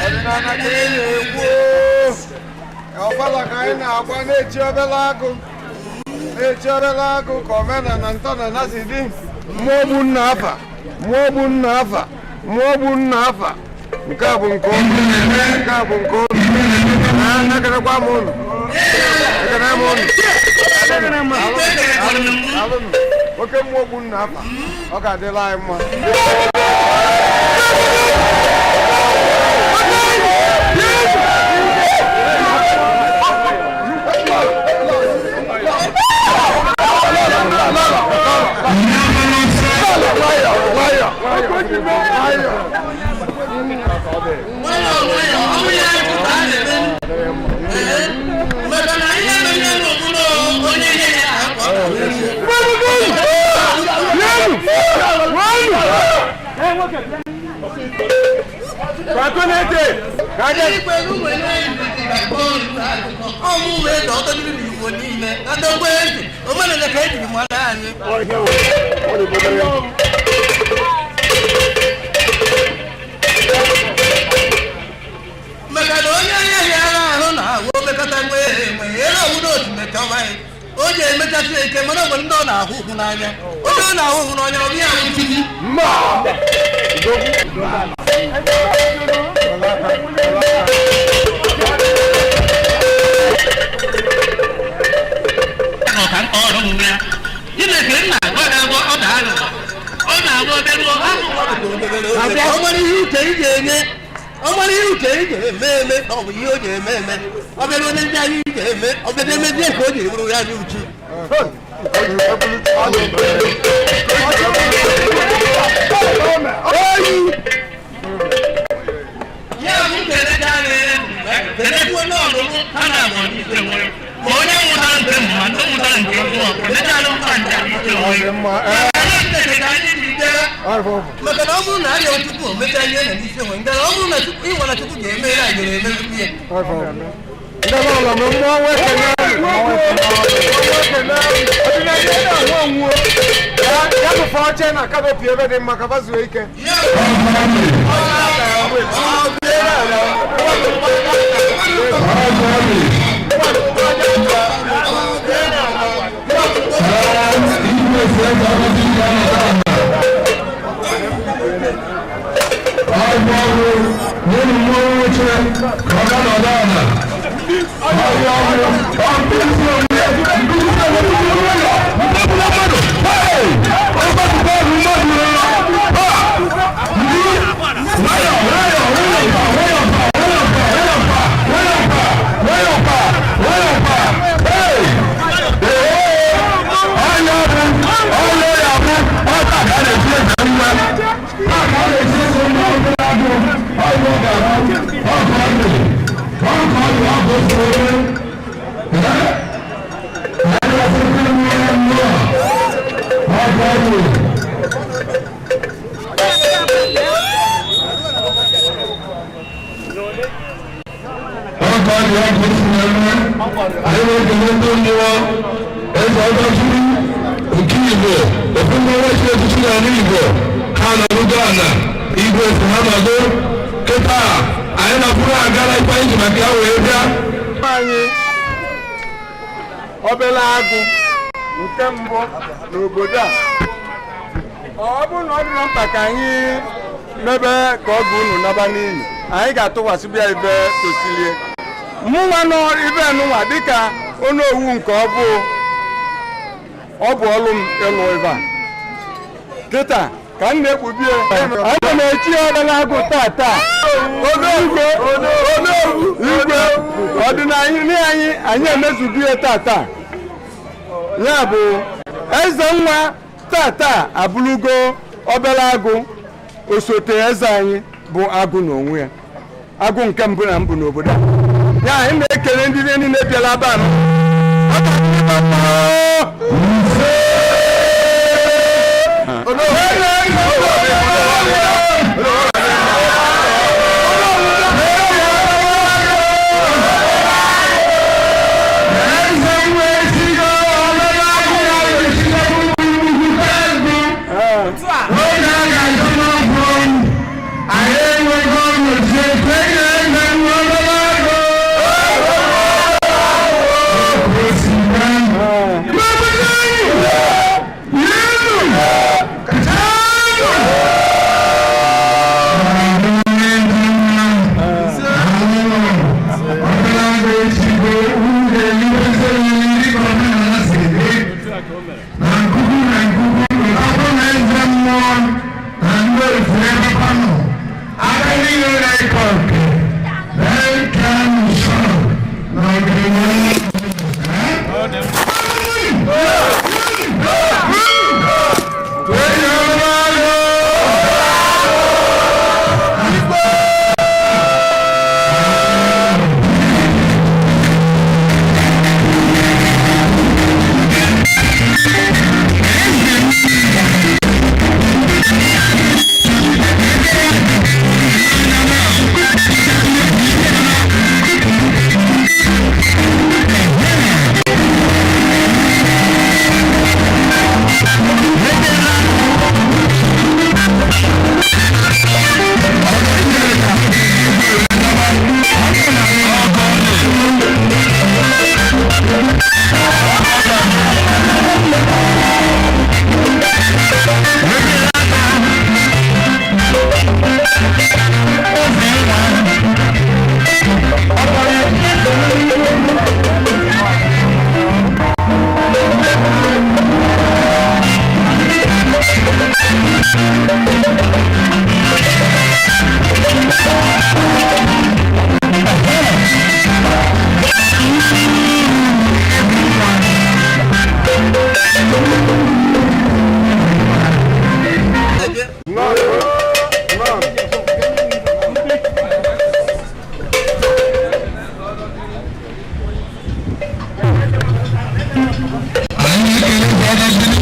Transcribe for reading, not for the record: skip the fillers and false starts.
Ọdịnala ka ị na-ekwu. Ọfala ka anyị na-agba na-echi obere agụ, na-echi obere agụ ka omenala ntọala si dị. Mmụọ bụ nna afa, mmụọ bụ nna afa, mmụọ bụ nna afa. Nke a bụ nke ụnụ, nke a bụ nke ụnụ. Ekenekwa m ụnụ, ekene m ụnụ. Alụnụ oke mmụọ bụ nna afa, ọ ga-adịla anyị mma. Maka na onye anya ya ahụ na-ahụ omekọta nwe enwe ere owu n'otu mekọwa ya, o ji emechasị ike. Mana ọ nwere ndị ọ na-ahụ ụkwụ n'anya, onye ọ na-ahụ ụkwụ n'anya, ọ bụ ya ahụ titi. Ọka ọrụ m ya Chineke nna ọ ga-agwọ, ọ na-aghọ, ọ na-agwọ bịaruo. Ọ nwere ihe uche ị ga-enye, ọ nwere ihe uche ị ga-eme eme, na ọ bụ ihe o ji eme eme. Ọ bịara onye ndị anyị ga-eme, ọ bịara emezie ka o ji bụrụ ya anyị uchu. Ya bụ kelekwu onye ọlụlụ ha na-abụ n'isi onwe ma onye nwụtara nke ma ndị nwụtara nke mmụọ emechala mkpa nja n'isi onwe maka na ọ bụrụ na arịọ Chukwu o mechaa ihe na n'isi onwe ngara, ọ bụrụ na Chukwu ịnwa na Chukwu ga-eme ya anyị ga-eme ihe. Ndị ọlọ m mmụọ nwekene, ọdịnala ihe na-anwụ anwụọ ya bụfe oche na canopy ebe dị mma ka fa zuo ike. Anyị na-ekele ndị mmụọ eze ọgọchukwu nke Igbo, ofu mmọnwụ echiri echichi n'ala Igbo. Ha nọrụgo ala igwe si ha nọdụ kịta. Anyị na-akwụrụ agara ikpe anyị ji maka ya wee bịa. Anyị obere agụ nke mbụ n'obodo a, ọ bụrụ na ọ dị na mkpa ka anyị mebe ka ọ bụ unu naba n'iyi, anyị ga-atụkwasị ya ibe tosilie. Mụnwa nọ ibe nụnwa dịka onowu nke ọ bụ ọ bụ ọlụ m ịlụ ebe a kịta ka m na-ekpubie. Ana m echi obere agụ tata igwe igwe ọdịnala anyị. Anyị emezubie tata, ya bụ eze nwa tata abụrụgo obere agụ. Osote eze anyị bụ agụ n'onwe ya, agụ nke mbụ na mbụ n'obodo a. Ya anyị na-ekele ndị niile bịara ebe a. Ọ ga-adị mma. Anyị na-ekele.